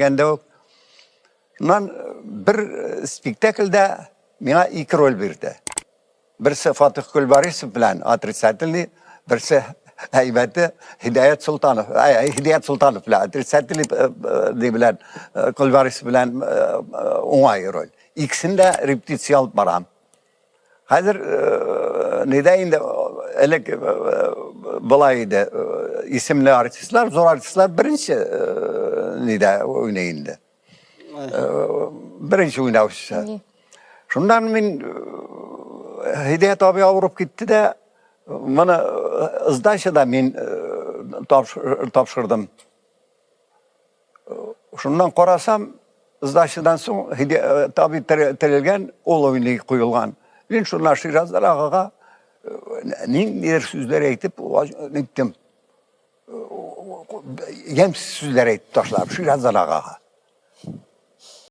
Гәндә үк. Шуннан бер спектакльдә миңа ике роль бирде. Берсе Фатых Көлбарисов белән отрицательный, берсе әйбәте Һидаят Солтанов, Һидаят Солтанов белән отрицательный ни белән Көлбарисов белән уңай роль. Икесен дә репетиция алып барам. Хәзер нидә инде элек былай иде, исемле артистлар, зур артистлар беренче нидә уйный инде. Беренче уйнаучысы. Шуннан мин Һидәят абый авырып китте дә, моны сдачада мин тапшырдым. Шуннан карасам, сдачадан соң табиб терелгән, ул уйный куелган. Мин шуннан Шираздар агага ниндидер сүзләр әйтеп, ниттем. Ямьсез сүзләр әйтеп ташлап, Шираздар агага.